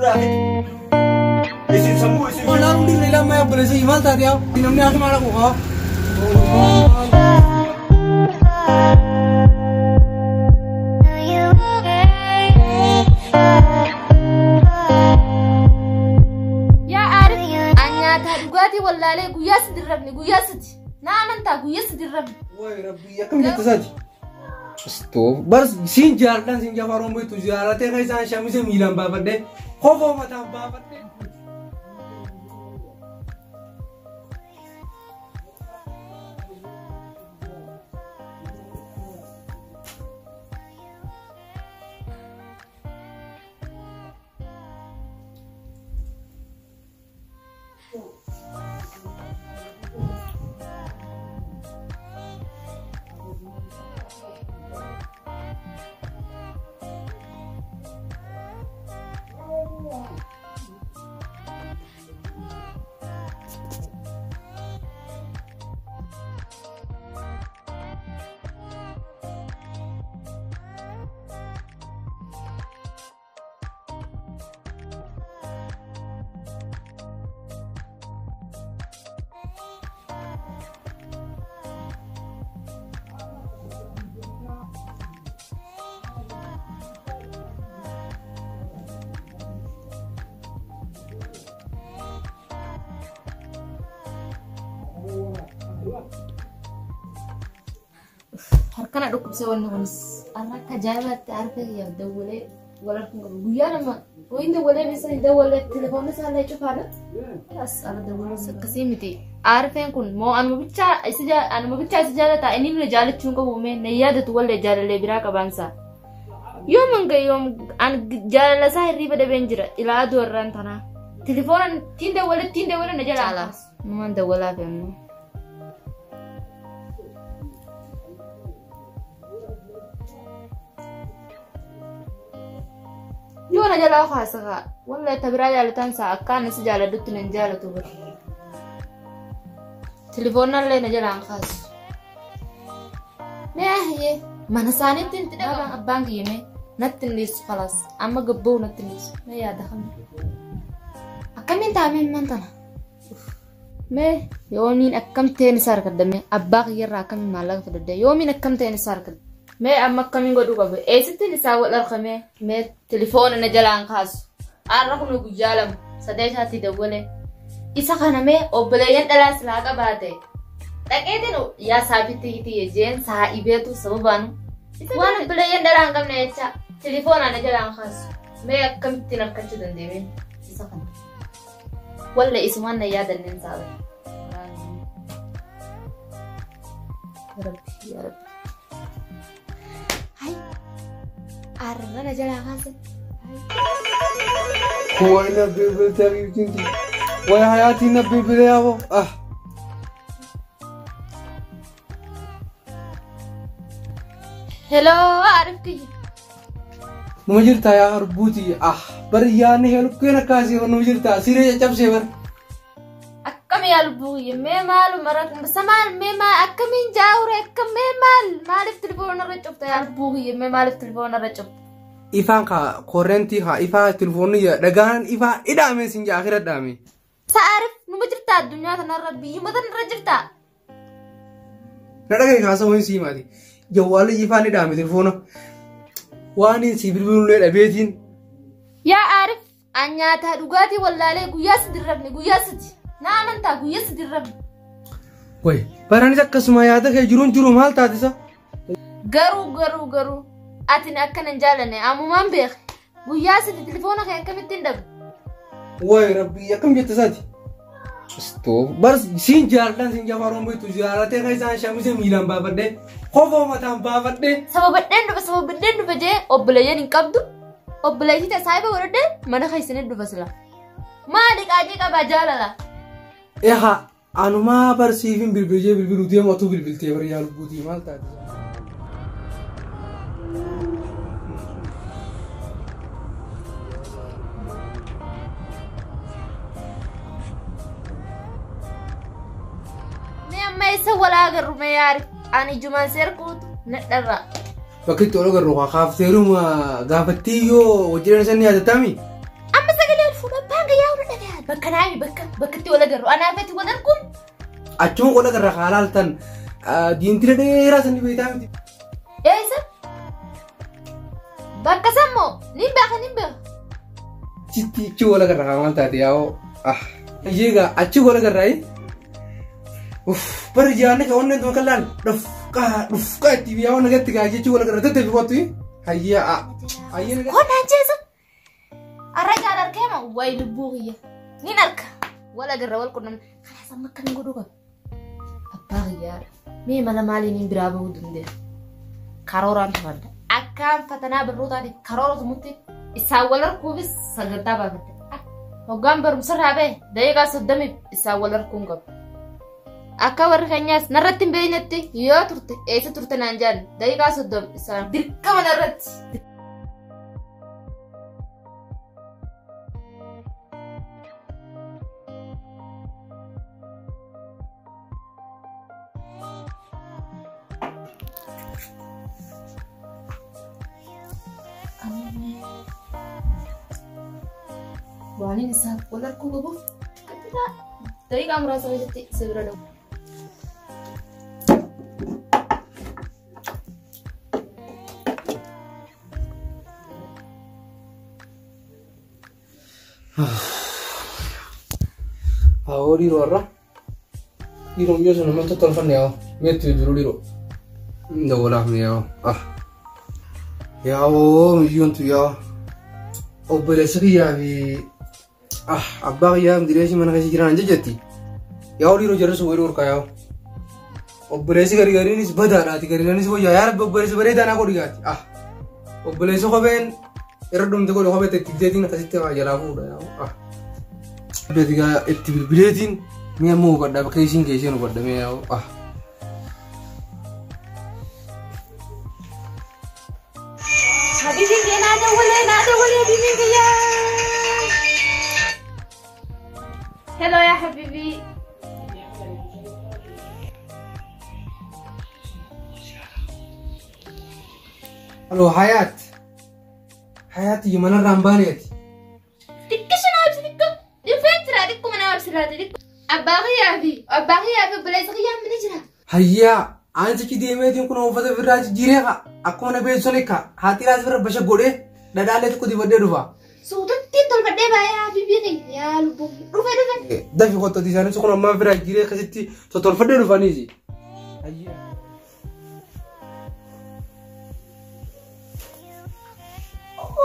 nurraa fixi. Isin sammuu isin. Ollaan hundi irra ilaamaa obboleessa maal taate yaa namni akka maal haquuqaa. Yaa Arif, an nyaataa dhugaatii wallaalee guyyaa sadi rafne guyyaa sadi. Na amantaa guyyaa sadi rafne. Wayi rabbii akkam jette isaati. Stoof bar siin jaalladhaan siin jafaaroon beektu jaalatee kan isaan shamise miilaan baafadhee kofoo mataan baafadhee. Harkana dhukkubsee wanni kunis har'a akka ajaa'ibaatti harka kiyyaaf dawwalee wal harka hin qabu. Guyyaa lama wayin dawwalee beesan hin dawwalee telefoonni isaallee cufaadha. As ala dawwalee akkasii miti. Arifeen kun moo anuma bichaa isa anuma bichaa isa jaalataa inni na jaalachuu hin qabu mee na yaadatu wallee jaalalee biraa qabaansaa. Yoom hanga yoom an jaalala isaa hirriiba dhabeen jira ilaa aduu irraan tanaa. Telefoona ittiin dawwalee ittiin dawwalee na jalaa. Numaan dawwalaaf immoo. Yoo na jalaa kaasa kaa wallahi ta biraa jaalataan saa akkaan isa jaaladhutti nan jaalatu bara. Telefoonallee na jalaan kaasu. Mee ahyee mana isaaniitti itti dhaqama abbaan kiyya mee natti hin dhiisu kalaas amma gabba'u natti hin dhiisu mee yaada kamii. Akkamiin taa'amee immaan tana? Mee yoomiin akkam ta'een isa harkadda mee abbaa kiyyarraa akkamiin maallaqa fudhadde yoomiin akkam ta'een isa harkadda. Mee amma akkamiin godhuu qabu eessittiin isaa wal argame mee telefoona na jalaan kaasu har'a kun guyyaa lama sadee isaatti dawwalee isa kana mee obboleeyyan dhalaa silaa qabaate dhaqeetiin yaa saafitti hitiyye jeen saa'ibeetu sababaanu waan obboleeyyan dhalaa hin qabne jecha telefoona na jalaan kaasu mee akkamittiin harkachuu dandeenye isa kana walla isumaan na yaadanneen saaba. Yaa Rabbi yaa Rabbi. Hai. Arra na jalaa kaasan. Way na bilbiltee biiftinti. Way hayaatiin na bilbilee yaaboo. Ah. Hello Arif kiyya. Numa jirtaa yaa harbuuti. Ah bari yaadni heelukkeen akkaasii numa jirtaa siree caccabsee bara. Akkam yaa lubbuu kiyya mee maaluma rakkumsa maal mee maal akkamiin jaawure akkam mee maal maaliif telefoona irra cufta yaa lubbuu kiyya mee maaliif telefoona irra cufta. Ifaan kaa korrentii haa ifaa telefoonni dhagaan ifaa hidhaame sin jaa akira dhaame. Sa Arif numa jirtaa addunyaa tanarra biyyuma tanarra jirtaa. Na dhagaye kaasa wayin sii maati. Jawwaalli ifaan hidhaame telefoona. Waan hin sii bilbilullee dhabeetiin. Yaa Arif an nyaataa dhugaatii wallaalee guyyaa sadi rafne guyyaa sadi. Na amantaa guyyaa sadi rafne. Way baraanis akkasuma yaada kee jiruun jiru maal taatisa? Garuu garuu garuu ati akkana hin jaalanne ammumaan beeke guyyaa sadi telefoona kee akkamittiin dhabe. Way rabbii akkam jette isaati? Stoof bar siin jaaladhaan siin jafaaroon beektu jaalatee kan isaan shamise miilaan baafadhee kofoo mataan baafadhee. Sababadheen dhufa sababadheen dhufa jee obboleeyyan hin qabdu obboleettii ta'e saayiba godhadhee mana keessanii dhufa sila. Maali qaajii qabaa jaalala? Ehaa anumaa barsiifin bilbiljee bilbiluu deemu atuu bilbiltee bari yaa lubbuutii maal taate? Mee amma eessa wal agarru mee yaari? Ani ijumaan seerkuutu nadharra. Bakki itti ol agarru kaafteeruma gaafattii yoo hojii san ni yaadatami? Amma sagalee Bakka naami bakka bakkatti wal agarru. Anaafetti wal arguun. Achuma wal agarra haalaaltan diintira dheeraa sanni beektaa miti. Eessa? Bakka sammoo nin beeka nin beeka. Achitti achi wal agarra maal taate yaa'oo. Egaa achi wal agarraa. Uff bari jaanne ka onneen tuma kallaan dhufqaa dhufqaa itti yaa'oo nagatti gaa jechuu wal agarra tattee fi qottu. Hayyaa. Hayyaa. Konnaan jeesa. Arra jaan arkeema wayi lubbuu kiyya. Nin arka. Wal agarra wal qunnamna. Kanaas amma akkamiin godhuu qaba? Abbaa kiyyaadha. Mee mala maaliin hin biraa bahuu danda'a? Karooraan tufadha. Akkaan fatanaa barnootaatiif karoora tumutti isaan wal arguufis sagantaa baafadha. Hoggaan barumsarraa bahe daqiiqaa 30 isaan wal arguun qabu. Akka warri keenyaas narratti hin beeknetti yoo turte eessa turte naan jaan daqiiqaa 30 isaan dirqama narratti. Waan inni isaan wal arguu qabuuf daqiiqaa muraasa keessatti isa bira dhaqu. Awoo dhiiroo har'a. Dhiiroo miyyoo sun nama tottolfanne yaa'oo. Meetti jiru dhiiroo. Dawwalaaf mi yaa'oo. Yaa'oo miyyoon tu yaa'oo. Obboleessa kiyyaa fi abbaa kiyyaa midireessi mana keessa jiran jejetti. Yaa'oo dhiiroo jarri sun wayii dhorkaa yaa'oo. Obboleessi gargariinis badaadhaati gargariinis wayyaa yaa rabbi obboleessi bareedaa naa godhi gaati. Obboleessi kopheen irra dhumte godhe kophee itti deetiin akkasitti jalaa fuudha yaa'oo. Beetigaa itti bilbileetiin mi'a immoo hubadha bakka isiin geesseen hubadha mi'a yaa'oo. Habibiin kee naa dawwalee naa dawwalee habibiin kiyyaa. Hello yaa habibii. Haloo Hayaat. Hayaat manarraa hin baaneeti. Xiqqishu naa ibsi xiqqo. Dhufeen jira xiqquma naa ibsi laata xiqqo. Abbaa kiyyaa fi abbaa kiyyaa fi obboleessa kiyyaa mana jira. Hayyaa ani sichi deemeetiin kun uffata ofirraa jijjiiree akkuma na beeksisanii ka haatiiraas bira basha godhee dhadhaalee xiqqoo dibadhee dhufa. Suutatti tolfadhee baay'ee habibii kiyya yaa lubbuu dhufe dhufe. Dafi qottoti isaanis kun ammaa ofirraa jijjiiree akkasitti tottolfadhee dhufaniisi. Hayyaa.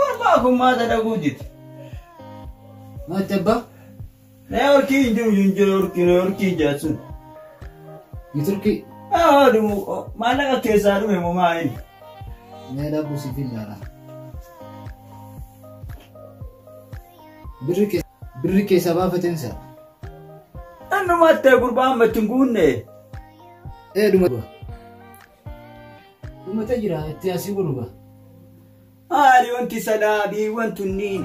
Ormaa kun maata dhaguu jiti. Maatti abbaa? Nee horkii hin jiru hin jiru horkii horkii jaatsun. Ni turkii. Haa dhumu maallaqa keessaa dhume moo maa inni? Mee dhaabuu siif ilaala. Birri keessaa baafateen sana. Annumaatti gurbaa amma ittiin guunne. Ee dhuma. Dhumate jira itti asii godhu. Haali wanti salaabii wantunniin.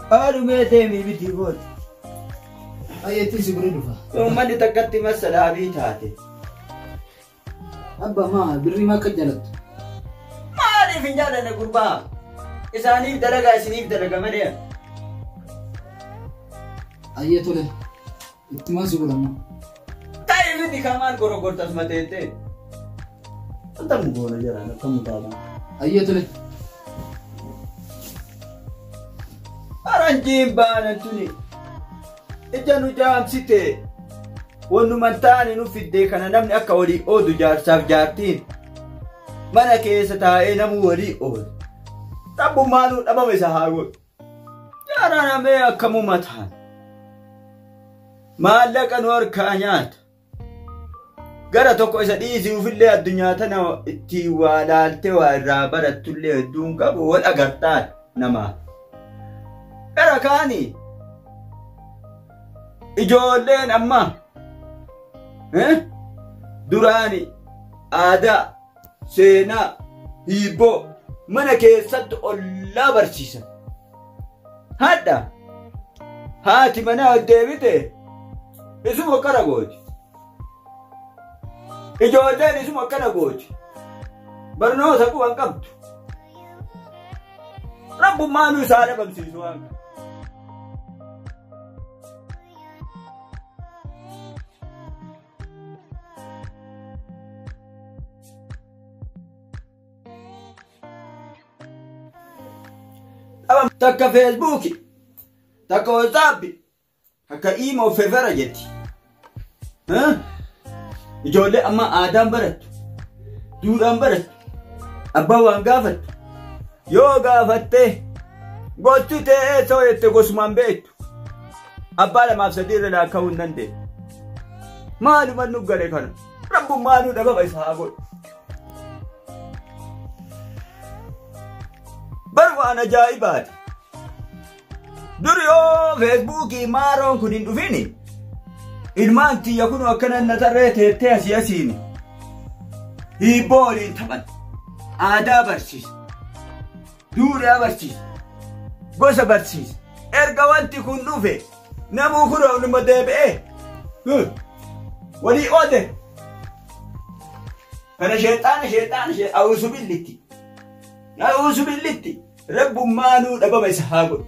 Haadhumee teemii bitii booti. Ayyeetti si godhe dhufa. Uummanni takkatti masalaabii taate. Abbaa maa birrii maa akka jaalattu? Maaliif hin jaalanne gurbaa? Isaaniif dalagaa isiniif dalaga malee. Ayyee tole. Ittumaan si godhamu. Ta'ee miti kamaan gorogortas mateettee. Antamu goona jedhan akkamu taata. Ayyee tole. Faranjiin baanan tuni. Ija nu jaamsite. Wannuman taane nu fiddee kana namni akka walii oodu jaarsaaf jaartiin. Mana keessa taa'ee namuu walii oodu. Rabbummaanuu dhabama isa haa godhu. Jaaraan amee akkamuma taana. Maallaqa nu harkaa nyaata. Gara tokko isa dhiisiufillee addunyaa tana ittiin waa laaltee waa irraa barattullee hedduun qabu wal agartaan namaa. Gara kaanii ijoolleen amma duraani aadaa seenaa hiibboo mana keessatti ollaa barsiisan. Hadha haati manaa ol deebite isuma akkana gooti. Ijoolleen isuma akkana gooti. Barnoota quban qabdu. Rabbummaanuu isaa dhabamsiisu waan kana. Takka Feesbuuki, takka Waatsaappi, takka Iimoo Feefera jetti. Ijoollee amma aadaan barattu, duudhaan barattu, abbaan waan gaafattu. Yoo gaafatte gosti ta'ee soo jette gosumaan beektu. Abbaa lamaaf sadii irra laakka'uu hin dandeenye. Maaluma nu gale kana? Rabbummaanuu dhabama isaa haa godhu. Bar waan ajaa'ibaati. Dur yoo Feesbuukii maaroon kun hin dhufini ilmaan tiyya kun akkana na tarree teettee asii asiini. Hiibboo waliin taphan. Aadaa barsiisa. Duudhaa barsiisa. Gosa barsiisa. Erga wanti kun dhufe namuu kun onuma deebi'ee walii oode. Kana sheexaana sheexaana awuusu billitti. Awuusu billitti. Rabbummaanuu dhabama isa haa godhu.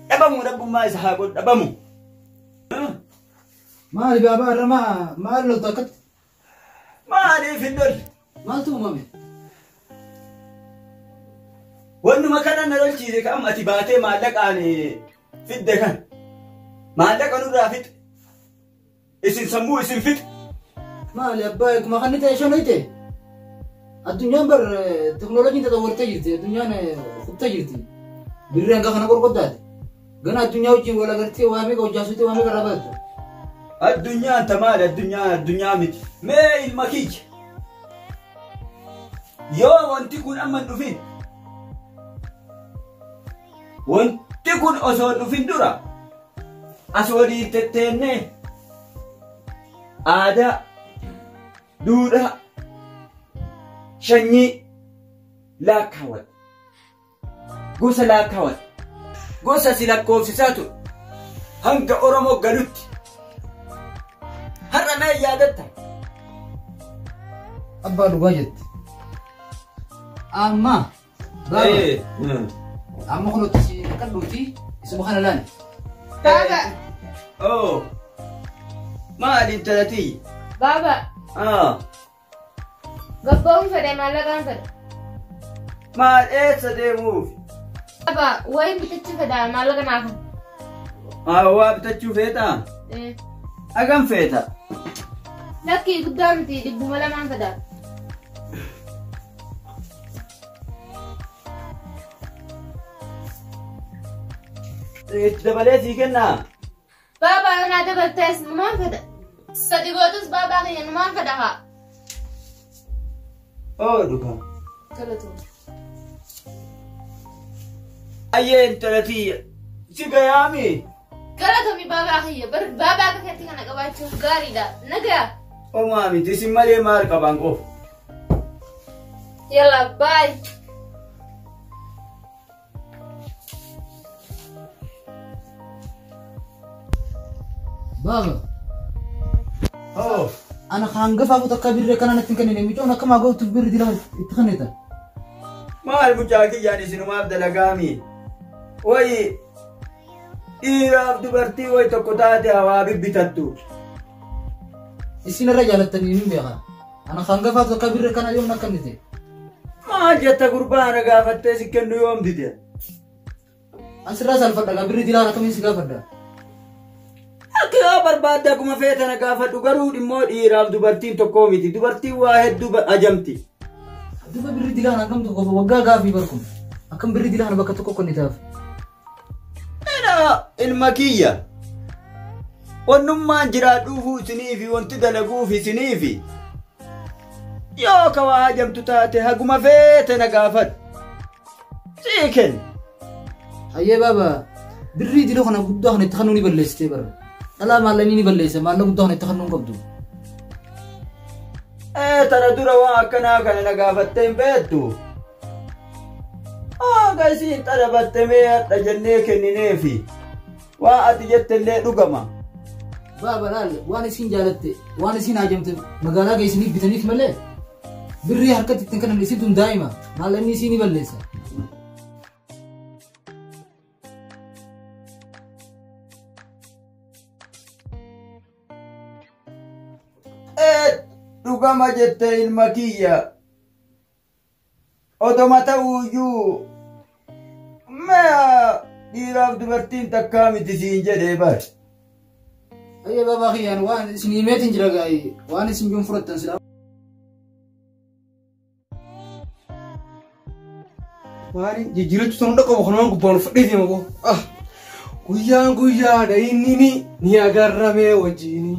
Dhabamu rabbummaa isa haa godhu dhabamu. Maali baabaa irra maal loltu akkatti? Maaliif hin lolle? Maaltu uumame? Wannuma kana na lolchiise kan ati baatee maallaqaan fidde kan. Maallaqa nurraa fixe. Isin sammuu isin fixe. Maali abbaa eeguma kan ta'e shan hoyte? Addunyaan bar teknooloojiin tatawwartee jirti. Addunyaan kuttee jirti. Birri hanga kana qorqoddaate. Gana addunyaa wajjin wal agartee waa meeqa hojjaasute waa meeqa irraa baratte. Addunyaan tamaali addunyaan addunyaa miti. Mee ilma kiyya. Yoo wanti kun amma hin dhufin. Wanti kun osoo hin dhufin dura as waliin tetteennee aadaa, duudhaa, sanyii laakkaawwata. Gosa laakkaawwata. Gosa si lakkoofsisaa ture. Hanga Oromoo galutti. Har'a mee yaadatta? Abbaa dhugaa jette. Amma baaba amma kunuutti si dhaqadhuuti isuma kana laali. Baaba. Oh. Maali intalatii? Baaba. Ah. Gabbaa'uun fedhe maallaqaan fedha. Maal eessa deemuuf? Baaba wayin bitachuu fedha maallaqa naaf. Waa bitachuu feetaa? Hagam feeta? Lakkii guddaa miti 200 fedha. Itti dabalee sii kennaa? Baaba naa dabaltees numaan fedha. Sadi gootus baabaa kiyya numaan fedha haa. Oo dhugaa. Galatoom. Ayyee intalatii si gayaami? Galatoomi baabaa kiyya bar baabaa akka keetti kana qabaachuun gaariidha. Nagaa. Homaa miti isin malee maal qabaan qofa. Yalla bye. Baaba. Oh. Ana hangafaa takka birree kana natti hin kennine micoon akka maa gootuuf birri dila itti kennita. Maal mucaa kiyyaan isinumaaf dalagaami? Wayi dhiiraaf dubartii wayi tokko taate hawaa bibbitattu. Isin irra jaalattanii hin beekaa. Ana hangafaa takka birree kana yoom na kennite? Maal jetta gurbaa ana gaafattee si kennu yoom dide? An sirraa saalfadha birri dilaa akkamiin si gaafadha? Akka yoo barbaadde akkuma feeta na gaafadhu garuu dhimmoo dhiiraaf dubartiin tokkoo miti. Dubartiin waa hedduu ajamti. Duba birri dilaa akkam tokko waggaa gaafii barkum. Akkam birri dilaa bakka tokko kennitaaf. Ena ilma kiyya. Wannummaan jiraadhuufuu isiniifi wanti dalaguuf isiniifi. Yoo ka waa ajamtu taate haguma feete na gaafadhu. Sii kenna. Hayyee baaba birrii diloo kana guddaa kana itti kennuu ni balleessitee bara. Dhalaa maallaqni ni balleessa maallaqa guddaa kana itti kennuu hin qabdu. Tana dura waan akkanaa kana na gaafattee hin beektu. Haga isiin xalabatte mee hadha jennee kennineefi. Waan ati jette illee dhugama. Baaba laal waan isiin jaalatte waan isiin hajamte magaalaa geessiniif bitaniif malee birrii harkatti ittiin kennan isiin tun daa'ima maallaqni isii ni balleessa. Dhugama jette ilma kiyya. Odoma ta'uyyuu mee dhiiraaf dubartiin takkaa miti siin jedhee bar. Ayyee baabaa kiyyaan waan isin himeetiin jira gaa'ii waan isin juun fudhattan silaa. Maali jijjiirachuu sana hunda qabu kanumaan gubbaan uffadhee deema koo. Ah guyyaan guyyaadha inni ni agarramee wajjini.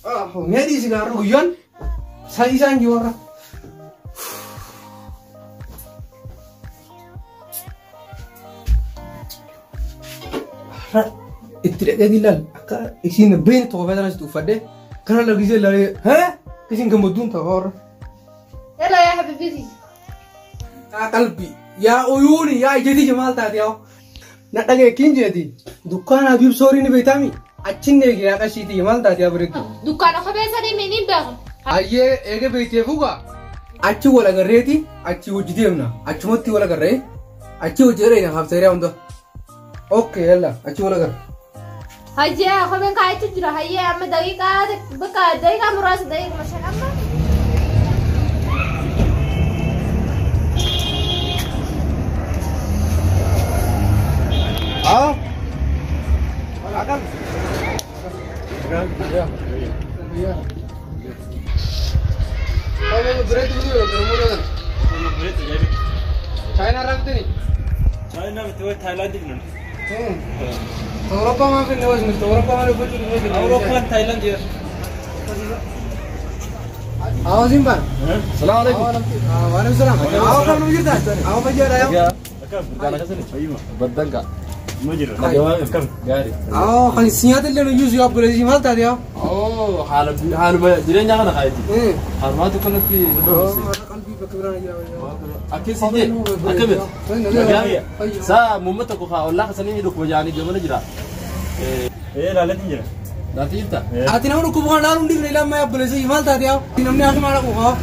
Ah mee dhiisi gaarra guyyaan isaan jiru warra. Itti dhaqee ilaal akka isiin beekni tokko feetan asitti uffadhee kana lagisee ilaalee hee isiin gammadduun ta'a warra. Yalla yaa habibiti. Yaa qalbii yaa uyuuni yaa ijati maal taate yaa na dhagee kiin jeeti dukkaana Habiib Soorii ni beektaami achin eege yaa qashiiti maal taate yaa bareeddu. Dukkaana kophee sadii miiniin beeku. Ayyee eege beektee fuugaa achi wal agarreeti achi hojii deemna achumatti wal agarree achi hojii dheedha hafteeraa hunda. Okay yalla achi wal agarra. Hayyee kopheen kaayachu jira hayyee amma daqiiqaa bakka daqiiqaa muraasa daqiiquma shan amma. Ah. Akal. Ya. Ya. China raftini. China miti way Thailand ibnu. Europa ma fi news miti Europa ma rubutu news. Europa Thailand yer. Awo Zimba. Salam alaikum. Wa alaikum salam. Awo kam nu jirta? Awo fajja rayo. Akam kana kasani. Baddanka. Mujira. Akam gari. Awo kan siyaat illee nu yuusu yaa buleesi maal taate yaa? Oh haala haaluma jireenya kana kaayiti. Haalumaatu kanatti dhoofise. Qalbii bakka biraan jira. Akkasii jee akkamit. Gaarii. Saa muumma tokko kaa ollaa kasanii dhukkuba jaanii gamana jira. Laalatiin jira. Laaltii jirta? Ati nama dhukkuba kana laaluun dhiifne ilaa ammaa yaa buleesi maal taate yaa? Namni haati maal dhaqu kaa?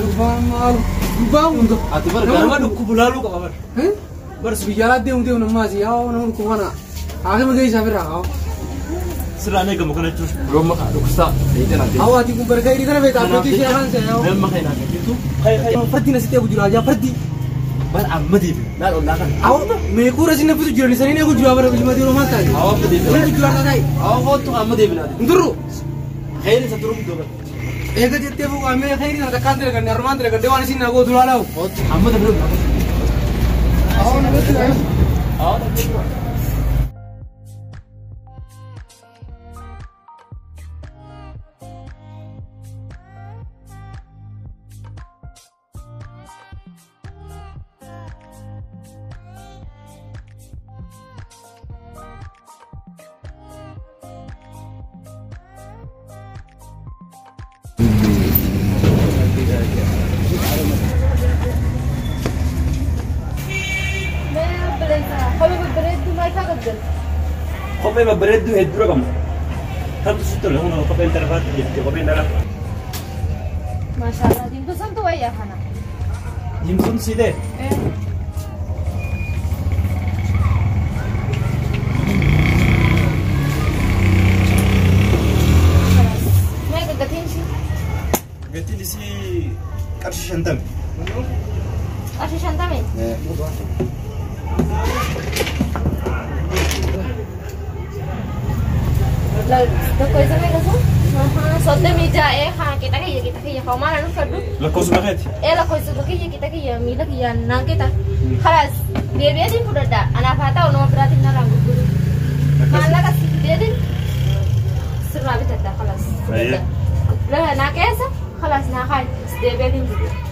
Gubbaan maal? Gubbaan hunda. Ati bar nama dhukkubu laaluu qaba bar. Bar biyya alaa deemu deemu nammaas yaa nama dhukkuba kana haakima geessaa firraa kaa. Sirraa eegamu kana jechuun rooma kaa dhukkubsaa dheedhan ati. Hawa ati kun bargaa hidhii kana beektaa abbootii ishee afaan seeyaa. Damma kana kan jirtu. Fardi nasitti eegu jira ajaa fardi. Bar amma deebi laal ollaa kana. Hawa meequu rasi nafitu jiran isanii eegu jira bara bilma deemu maal taate. Hawa amma deebi. Namni jira taate. Hawa kootu amma deebi naati. Ndurru. Khayri isa turu dooba. Eega jettee fuuqaa mee khayri sana takkaan dalaganne armaan dalagadde waan isin nagoo duraa laawu. Kootu amma deebi. Hawa namatti Hawa namatti. Kophee babbareedduu hedduu qabna. Kamtu sitti tola? Kun kopheen tarafaatti jirti. Kopheen dhala. Maashaallah diimtuu santu wayyaa kana. Diimtuun si ta'e? Meeqa gatiin ishii? Gatiin isii qarshii 50. Qarshii 50? Tokko isa meeqa sun? 36 haa qixa kiyya qixa kiyya haa maal anu fadhu? Lakkoofsuma keeti? Lakkoofsuma kiyya qixa kiyya miila kiyya naan qixa. Khalaas deebi'eetiin fudhadha. Anaaf haa ta'u nama biraatiin narraan gurguru. Maallaqa si fideetiin sirraa bitadha khalaas. Naa keessa khalaas naa haa deebi'eetiin fudhadha.